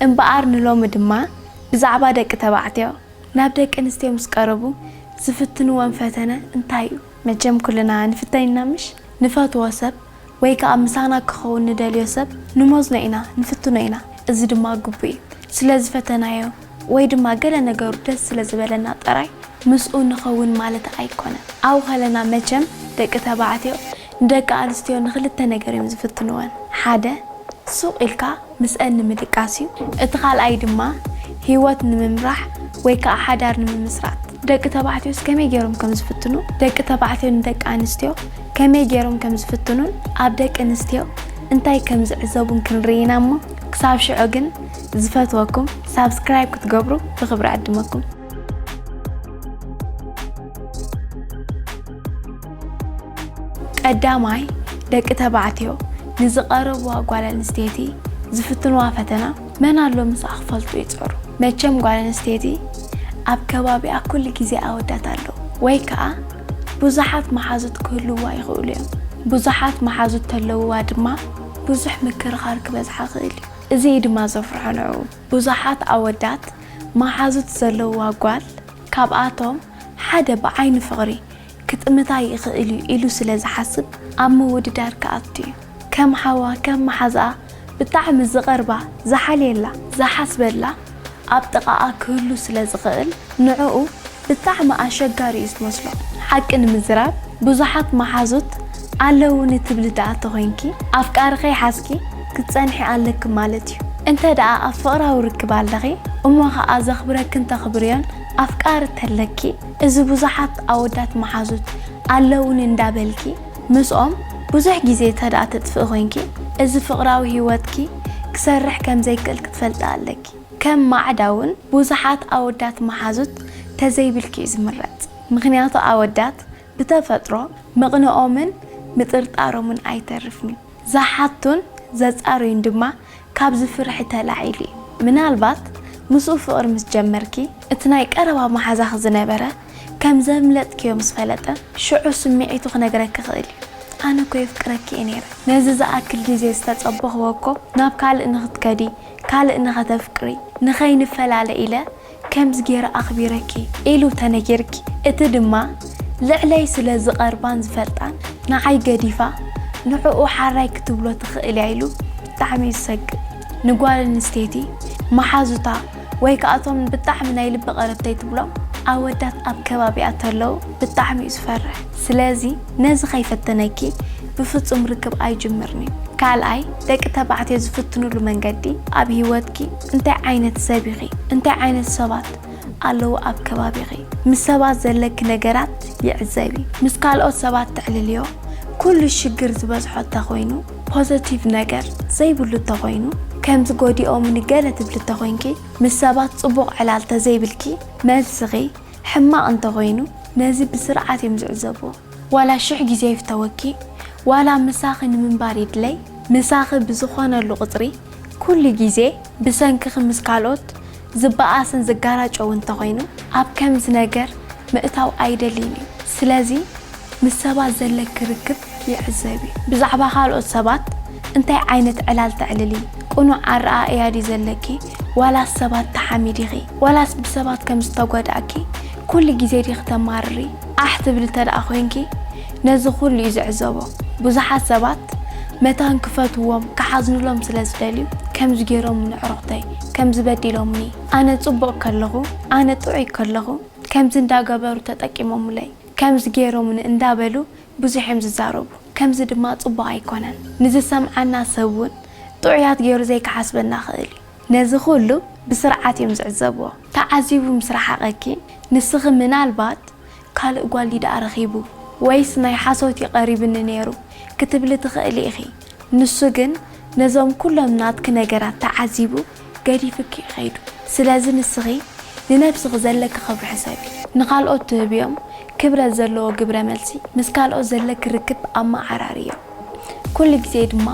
እምበኣር ንሎሚ ድማ ብዛዕባ ደቂ ተባዕትዮ ናብ ደቂ ኣንስትዮ ምስ ቀረቡ ዝፍትንወን ፈተነ እንታይ እዩ? መቸም ኩልና ንፍተን ኢና ምሽ? ንፈትዎ ሰብ ወይ ከኣ ምሳና ክኸውን ንደልዮ ሰብ ንመዝኖ ኢና፣ ንፍትኖ ኢና። እዚ ድማ ግቡእ እዩ። ስለ ዝፈተናዮ ወይ ድማ ገለ ነገሩ ደስ ስለ ዝበለና ጥራይ ምስኡ ንኸውን ማለት ኣይኮነን። ኣብኡ ከለና መቸም ደቂ ተባዕትዮ ንደቂ ኣንስትዮ ንኽልተ ነገር እዮም ዝፍትንወን። ሓደ፣ ሱቕ ኢልካ ምስአን ንምድቃስ እዩ። እቲ ካልኣይ ድማ ህይወት ንምምራሕ ወይ ከዓ ሓዳር ንምምስራት። ደቂ ተባዕትዮስ ከመይ ገይሮም ከም ዝፍትኑ፣ ደቂ ተባዕትዮ ንደቂ ኣንስትዮ ከመይ ገይሮም ከም ዝፍትኑን ኣብ ደቂ ኣንስትዮ እንታይ ከም ዝዕዘቡን ክንርኢ ኢና እሞ፣ ክሳብ ሽዑ ግን ዝፈትወኩም ሳብስክራይብ ክትገብሩ ብኽብሪ ዕድመኩም። ቀዳማይ፣ ደቂ ተባዕትዮ ንዝቐረብዋ ጓል ኣንስተይቲ ዝፍትንዋ ፈተና፣ መን ኣሎ ምስኣ ክፈልጡ ይጸሩ። መቸም ጓል ኣንስተይቲ ኣብ ከባቢኣ ኩሉ ግዜ ኣወዳት ኣለዉ፣ ወይ ከኣ ብዙሓት መሓዙት ክህልውዋ ይኽእሉ እዮም። ብዙሓት መሓዙት ተለውዋ ድማ ብዙሕ ምክርኻር ክበዝሓ ይኽእል እዩ። እዚ እዩ ድማ ዘፍርሖ ንዕኡ። ብዙሓት ኣወዳት መሓዙት ዘለውዋ ጓል ካብኣቶም ሓደ ብዓይኒ ፍቕሪ ክጥምታ ይኽእል እዩ ኢሉ ስለ ዝሓስብ ኣብ ምውድዳር ክኣቱ እዩ። ከም ሓዋ፣ ከም መሓዝኣ ብጣዕሚ ዝቐርባ፣ ዝሓልየላ፣ ዝሓስበላ ኣብ ጥቓኣ ክህሉ ስለ ዝኽእል ንዕኡ ብጣዕሚ ኣሸጋሪ እዩ ዝመስሎ። ሓቂ ንምዝራብ ብዙሓት መሓዙት ኣለውኒ ትብሊ ደኣ ተኾይንኪ ኣፍቃሪ ከይሓዝኪ ክትጸንሒ ኣለኪ ማለት እዩ። እንተ ደኣ ኣብ ፍቕራዊ ርክብ ኣለኺ እሞ ኸኣ ዘኽብረክን ተኽብርዮን ኣፍቃሪ ተለኪ እዚ ብዙሓት ኣወዳት መሓዙት ኣለውኒ እንዳበልኪ ምስኦም ብዙሕ ግዜ እንተ ደኣ ተጥፍኢ ኮይንኪ እዚ ፍቕራዊ ህይወትኪ ክሰርሕ ከም ዘይክእል ክትፈልጢ ኣለኪ። ከም ማዕዳ እውን ብዙሓት ኣወዳት መሓዙት ተዘይብልኪ እዩ ዝምረጽ። ምኽንያቱ ኣወዳት ብተፈጥሮ ምቕንኦምን ምጥርጣሮምን ኣይተርፍን እዩ። ዝሓቱን ዘጻርዩን ድማ ካብዚ ፍርሒ ተላዒሉ እዩ። ምናልባት ምስኡ ፍቕሪ ምስ ጀመርኪ እቲ ናይ ቀረባ መሓዛኺ ዝነበረ ከም ዘምለጥክዮ ምስ ፈለጠ ሽዑ ስምዒቱ ክነግረኪ ይኽእል እዩ። ኣነ እኮ የፍቅረኪ እየ ነይረ። ነዚ ዝኣክል ግዜ ዝተጸበኽዎ እኮ ናብ ካልእ ንኽትከዲ ካልእ ንኸተፍቅሪ ንኸይንፈላለ ኢለ ከምዚ ገይረ ኣኽቢረኪ ኢሉ ተነጊርኪ፣ እቲ ድማ ልዕለይ ስለ ዝቐርባን ዝፈልጣን ንዓይ ገዲፋ ንዕኡ ሓራይ ክትብሎ ትኽእል እያ ኢሉ ብጣዕሚ እዩ ዝሰግእ። ንጓል ኣንስተይቲ መሓዙታ ወይ ከኣ እቶም ብጣዕሚ ናይ ልቢ ቀረብተይ ትብሎም ኣወዳት ኣብ ከባቢኣ ተለዉ ብጣዕሚ እዩ ዝፈርሕ። ስለዚ ነዚ ከይፈተነኪ ብፍጹም ርክብ ኣይጅምርን እዩ። ካልኣይ፣ ደቂ ተባዕትዮ ዝፍትኑሉ መንገዲ ኣብ ህይወትኪ እንታይ ዓይነት ሰብ ኢኺ? እንታይ ዓይነት ሰባት ኣለዉ ኣብ ከባቢኺ? ምስ ሰባት ዘለኪ ነገራት ይዕዘቢ። ምስ ካልኦት ሰባት ተዕልልዮ ኩሉ ሽግር ዝበዝሖ እንተኾይኑ ፖዘቲቭ ነገር ዘይብሉ እንተኾይኑ ከምዚ ጎዲኦምኒ ገለ ትብሊ እንተኾይንኪ ምስ ሰባት ጽቡቕ ዕላል ተዘይብልኪ መልስኺ ሕማቕ እንተኾይኑ ነዚ ብስርዓት እዮም ዝዕዘብዎ። ዋላ ሽሕ ግዜ ይፍተወኪ ዋላ ምሳኺ ንምንባር ይድለይ ምሳኺ ብዝኾነሉ ቕጽሪ ኩሉ ግዜ ብሰንክኺ ምስ ካልኦት ዝበኣስን ዝጋራጨውን እንተኾይኑ ኣብ ከምዚ ነገር ምእታው ኣይደልይን እዩ። ስለዚ ምስ ሰባት ዘለኪ ርክብ ይዕዘቢ። ብዛዕባ ካልኦት ሰባት እንታይ ዓይነት ዕላል ተዕልሊ? ቅኑዕ ኣረኣእያ ድዩ ዘለኪ ዋላስ ሰባት ተሓሚዲኺ? ዋላስ ብሰባት ከም ዝተጎዳእኪ ኩሉ ግዜ ዲኺ ተማርሪ? ኣሕ ትብሊ እንተ ደኣ ኮይንኪ ነዚ ኩሉ እዩ ዝዕዘቦ። ብዙሓት ሰባት መታን ክፈትዎም ክሓዝኑሎም ስለ ዝደልዩ ከምዚ ገይሮም ንዕሩኽተይ ከምዚ በዲሎምኒ ኣነ ጽቡቕ ከለኹ ኣነ ጥዑይ ከለኹ ከምዚ እንዳገበሩ ተጠቂሞምለይ ከምዚ ገይሮምኒ እንዳበሉ ብዙሕ እዮም ዝዛረቡ። ከምዚ ድማ ጽቡቕ ኣይኮነን። ንዝሰምዓና ሰብ እውን ጥዑያት ገይሩ ዘይክሓስበና ክእል እዩ። ነዚ ኩሉ ብስርዓት እዮም ዝዕዘብዎ። ተዓዚቡ ምስ ረሓቐኪ ንስኺ ምናልባት ካልእ ጓል ድዩ ደኣ ረኺቡ ወይስ ናይ ሓሶት እዩ ቀሪብኒ ነይሩ ክትብሊ ትኽእሊ ኢኺ። ንሱ ግን ነዞም ኩሎም ናትኪ ነገራት ተዓዚቡ ገዲፍኪ እዩ ከይዱ። ስለዚ ንስኺ ንነብስኺ ዘለኪ ክብሪ ሕሰቢ። ንኻልኦት ትህብዮም ክብረት ዘለዎ ግብረ መልሲ ምስ ካልኦት ዘለኪ ርክብ ኣመዓራርዮ። ኩሉ ግዜ ድማ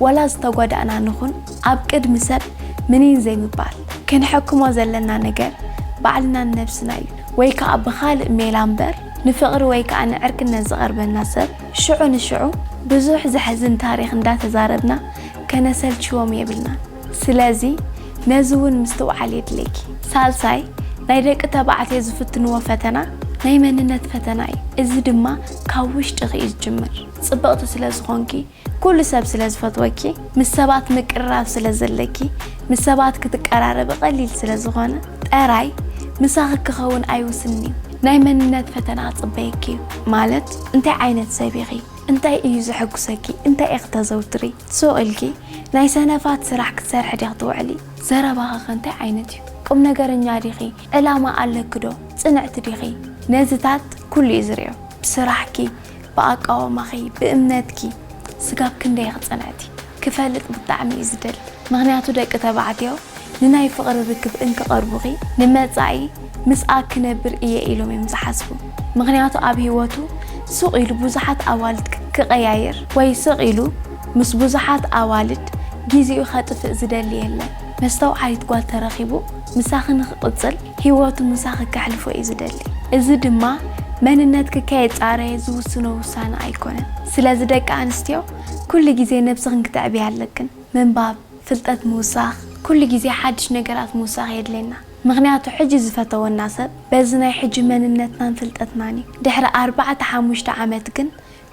ዋላ ዝተጓዳእና ንኹን ኣብ ቅድሚ ሰብ ምኒን ዘይምባል። ክንሕክሞ ዘለና ነገር ባዕልና ንነብስና እዩ ወይ ከዓ ብኻልእ ሜላ እምበር ንፍቕሪ ወይ ከዓ ንዕርክነት ዝቐርበና ሰብ ሽዑ ንሽዑ ብዙሕ ዘሕዝን ታሪኽ እንዳተዛረብና ከነሰልችዎም የብልናን። ስለዚ ነዚ እውን ምስትውዓል የድልየኪ። ሳልሳይ፣ ናይ ደቂ ተባዕትዮ ዝፍትንዎ ፈተና ናይ መንነት ፈተና እዩ። እዚ ድማ ካብ ውሽጥኺ እዩ ዝጅምር። ጽብቕቲ ስለ ዝኾንኪ፣ ኩሉ ሰብ ስለ ዝፈትወኪ፣ ምስ ሰባት ምቅርራብ ስለ ዘለኪ፣ ምስ ሰባት ክትቀራረቢ ቀሊል ስለ ዝኾነ፣ ጥራይ ምሳኺ ክኸውን ኣይውስንን እዩ። ናይ መንነት ፈተና ክጽበየኪ እዩ። ማለት፣ እንታይ ዓይነት ሰብ ኢኺ? እንታይ እዩ ዘሐጉሰኪ? እንታይ ኢኺ ተዘውትሪ? ሱቕ ኢልኪ ናይ ሰነፋት ስራሕ ክትሰርሒ ዲኺ ትውዕሊ? ዘረባኺ ከ እንታይ ዓይነት እዩ? ቁም ነገረኛ ዲኺ? ዕላማ ኣለኪ ዶ? ጽንዕቲ ዲኺ? ነዚታት ኩሉ እዩ ዝርእዮ። ብስራሕኪ፣ ብኣቃውማኺ፣ ብእምነትኪ፣ ስጋብ ክንደይ ኢኺ ጽንዕቲ? ክፈልጥ ብጣዕሚ እዩ ዝደሊ። ምኽንያቱ ደቂ ተባዕትዮ ንናይ ፍቕሪ ርክብ እንክቐርቡኺ፣ ንመጻኢ ምስኣ ክነብር እየ ኢሎም እዮም ዝሓስቡ። ምኽንያቱ ኣብ ህይወቱ ሱቕ ኢሉ ብዙሓት ኣዋልድ ክ-፣ ክቐያይር ወይ ስቕ ኢሉ ምስ ብዙሓት ኣዋልድ ጊዜኡ ከጥፍእ ዝደሊ የለን። መስተውዓሊት ጓል ተረኺቡ ምሳኺ ንኽቕጽል፣ ህይወቱ ምሳኺ ከሕልፎ እዩ ዝደሊ። እዚ ድማ መንነትኪ ከየጻረየ ዝውስኖ ውሳነ ኣይኮነን። ስለዚ ደቂ ኣንስትዮ፣ ኩሉ ግዜ ነብስኽን ክተዕብያ ኣለክን። ምንባብ፣ ፍልጠት ምውሳኽ፣ ኩሉ ግዜ ሓድሽ ነገራት ምውሳኽ የድልየና። ምኽንያቱ ሕጂ ዝፈተወና ሰብ በዚ ናይ ሕጂ መንነትናን ፍልጠትናን እዩ። ድሕሪ ኣርባዕተ ሓሙሽተ ዓመት ግን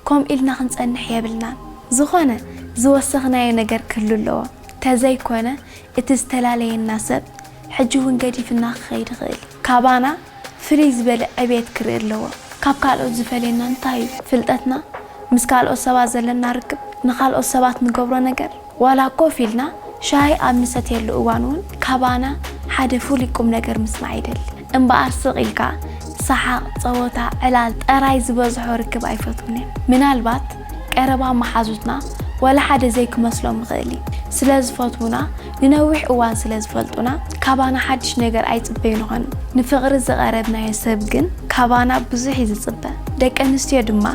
ከምኡ ኢልና ክንጸንሕ የብልናን። ዝኾነ ዝወሰኽናዮ ነገር ክህሉ ኣለዎ። ተዘይኮነ እቲ ዝተፈላለየና ሰብ ሕጂ እውን ገዲፍና ክኸይድ ይኽእል እዩ። ካባና ፍልይ ዝበለ ዕቤት ክርኢ ኣለዎ። ካብ ካልኦት ዝፈልየና እንታይ እዩ? ፍልጠትና፣ ምስ ካልኦት ሰባት ዘለና ርክብ፣ ንኻልኦት ሰባት ንገብሮ ነገር። ዋላ ኮፍ ኢልና ሻሂ ኣብ ንሰትየሉ እዋን እውን ካባና ሓደ ፍሉይ ቁም ነገር ምስማዕ ይደሊ። እምበኣር ስቕ ኢልካ ሰሓቕ፣ ጸወታ፣ ዕላል ጥራይ ዝበዝሖ ርክብ ኣይፈትዉን እዮም። ምናልባት ቀረባ መሓዙትና ዋላ ሓደ ዘይክመስሎም ይኽእል እዩ። ስለ ዝፈትዉና፣ ንነዊሕ እዋን ስለ ዝፈልጡና፣ ካባና ሓድሽ ነገር ኣይጽበዩን ይኾኑ። ንፍቕሪ ዝቐረብናዮ ሰብ ግን ካባና ብዙሕ እዩ ዝጽበ። ደቂ ኣንስትዮ ድማ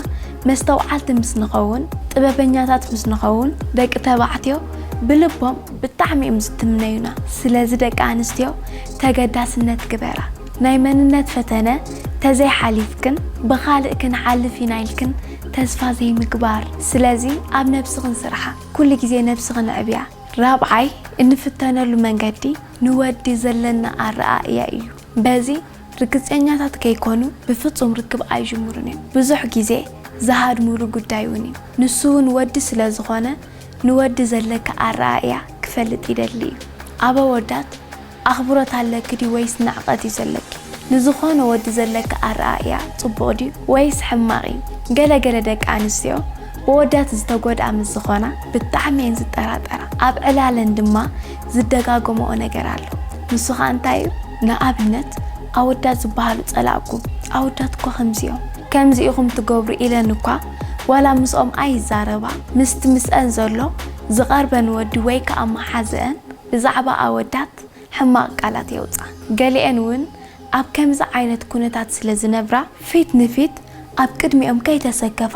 መስተውዓልቲ ምስ ንኸውን፣ ጥበበኛታት ምስ ንኸውን፣ ደቂ ተባዕትዮ ብልቦም ብጣዕሚ እዮም ዝትምነዩና። ስለዚ ደቂ ኣንስትዮ ተገዳስነት ግበራ። ናይ መንነት ፈተነ ተዘይሓሊፍክን ብኻልእ ክንሓልፍ ኢና ኢልክን ተስፋ ዘይምግባር። ስለዚ ኣብ ነብስኽን ስርሓ። ኩሉ ግዜ ነብስኽን ኣዕብያ። ራብዓይ፣ እንፍተነሉ መንገዲ ንወዲ ዘለና ኣረኣእያ እዩ። በዚ ርግጸኛታት ከይኮኑ ብፍጹም ርክብ ኣይጅምሩን እዮም። ብዙሕ ግዜ ዝሃድሙሉ ጉዳይ እውን እዩ። ንሱ እውን ወዲ ስለ ዝኾነ ንወዲ ዘለካ ኣረኣእያ ክፈልጥ ይደሊ እዩ። ኣብ ኣወዳት ኣኽብሮት ኣለኪ ድዩ ወይስ ንዕቀት እዩ ዘለኪ? ንዝኾነ ወዲ ዘለኪ ኣረኣእያ ጽቡቕ ድዩ ወይስ ሕማቕ እዩ? ገለ ገለ ደቂ ኣንስትዮ ብወዳት ዝተጎድኣ ምስ ዝኾና ብጣዕሚ እየን ዝጠራጠራ። ኣብ ዕላለን ድማ ዝደጋገመኦ ነገር ኣሎ። ንሱ ኸኣ እንታይ እዩ? ንኣብነት ኣወዳት ዝበሃሉ ጸላእኩ። ኣወዳት እኮ ከምዚ እዮም። ከምዚ ኢኹም ትገብሩ ኢለን እኳ ዋላ ምስኦም ኣይዛረባ። ምስቲ ምስአን ዘሎ ዝቐርበን ወዲ ወይ ከኣ መሓዝአን ብዛዕባ ኣወዳት ሕማቕ ቃላት የውጻ። ገሊኤን እውን ኣብ ከምዚ ዓይነት ኩነታት ስለ ዝነብራ፣ ፊት ንፊት ኣብ ቅድሚኦም ከይተሰከፋ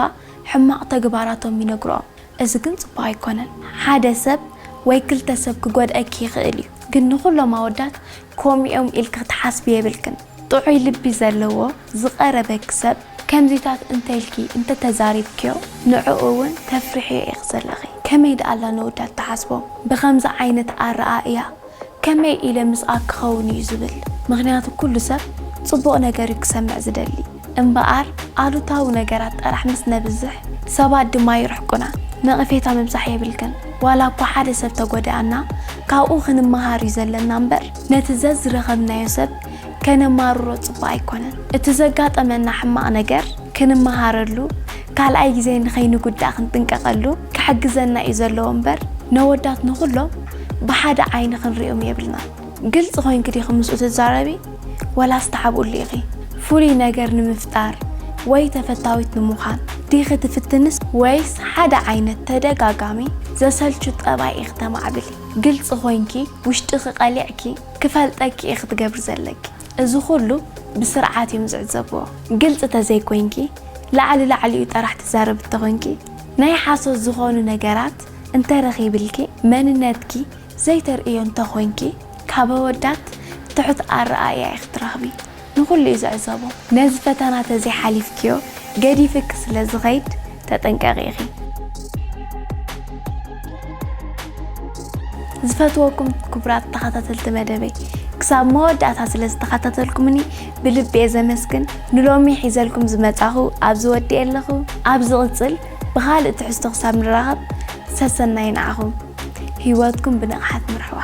ሕማቕ ተግባራቶም ይነግርኦም። እዚ ግን ጽቡቕ ኣይኮነን። ሓደ ሰብ ወይ ክልተ ሰብ ክጎድኣኪ ይኽእል እዩ፣ ግን ንኹሎም ኣወዳት ከምኡ እዮም ኢልኪ ክትሓስቢ የብልክን። ጥዑይ ልቢ ዘለዎ ዝቐረበኪ ሰብ ከምዚታት እንተኢልኪ እንተተዛሪብክዮ፣ ንዕኡ እውን ተፍርሕዮ ኢኺ ዘለኺ። ከመይ ደኣላ ነወዳት ትሓስቦም? ብኸምዚ ዓይነት ኣረኣእያ ከመይ ኢለ ምስኣ ክኸውን እዩ ዝብል። ምኽንያቱ ኩሉ ሰብ ጽቡቕ ነገር እዩ ክሰምዕ ዝደሊ። እምበኣር ኣሉታዊ ነገራት ጥራሕ ምስ ነብዝሕ ሰባት ድማ ይርሕቁና። ነቐፌታ ምብዛሕ የብልክን። ዋላ እኳ ሓደ ሰብ ተጎድኣና፣ ካብኡ ክንመሃር እዩ ዘለና እምበር፣ ነቲ ዘዝረኸብናዮ ሰብ ከነማርሮ ጽቡቕ ኣይኮነን። እቲ ዘጋጠመና ሕማቕ ነገር ክንመሃረሉ፣ ካልኣይ ግዜ ንኸይንጉዳእ ክንጥንቀቐሉ ክሕግዘና እዩ ዘለዎ እምበር፣ ነወዳት ንኹሎም ብሓደ ዓይኒ ክንሪኦም የብልናን። ግልጺ ኮይንኪ ዲኺ ምስኡ ትዛረቢ? ወላስ ትሓብኡሉ ኢኺ? ፍሉይ ነገር ንምፍጣር ወይ ተፈታዊት ንምዃን ዲኺ ትፍትንስ ወይስ ሓደ ዓይነት ተደጋጋሚ ዘሰልቹ ጠባይ ኢኺ ተማዕብሊ? ግልጺ ኮይንኪ ውሽጥኺ ቀሊዕኪ ክፈልጠኪ ኢኺ ትገብሪ ዘለኪ። እዚ ኩሉ ብስርዓት እዮም ዝዕዘብዎ። ግልጺ ተዘይኮይንኪ ላዕሊ ላዕሊኡ ጥራሕ ትዛረቢ እንተኾይንኪ ናይ ሓሶት ዝኾኑ ነገራት እንተረኺብልኪ መንነትኪ ዘይተርእዮ እንተኾይንኪ፣ ካብ ኣወዳት ትሑት ኣረኣእያ ኢኺ ትረኽቢ። ንኹሉ እዩ ዝዕዘቦ። ነዚ ፈተና ተዘይሓሊፍክዮ፣ ገዲፍኪ ስለ ዝኸይድ ተጠንቀቒ ኢኺ። ዝፈትወኩም ክቡራት ተኸታተልቲ መደበይ፣ ክሳብ መወዳእታ ስለ ዝተኸታተልኩምኒ ብልቢ እየ ዘመስግን። ንሎሚ ሒዘልኩም ዝመጻኹ ኣብዚ ወዲኤ ኣለኹ። ኣብ ዝቕጽል ብኻልእ ትሕዝቶ ክሳብ ንራኸብ፣ ሰሰናዩ ንዓኹም። ህይወትኩም ብንቕሓት ምርሕዋ።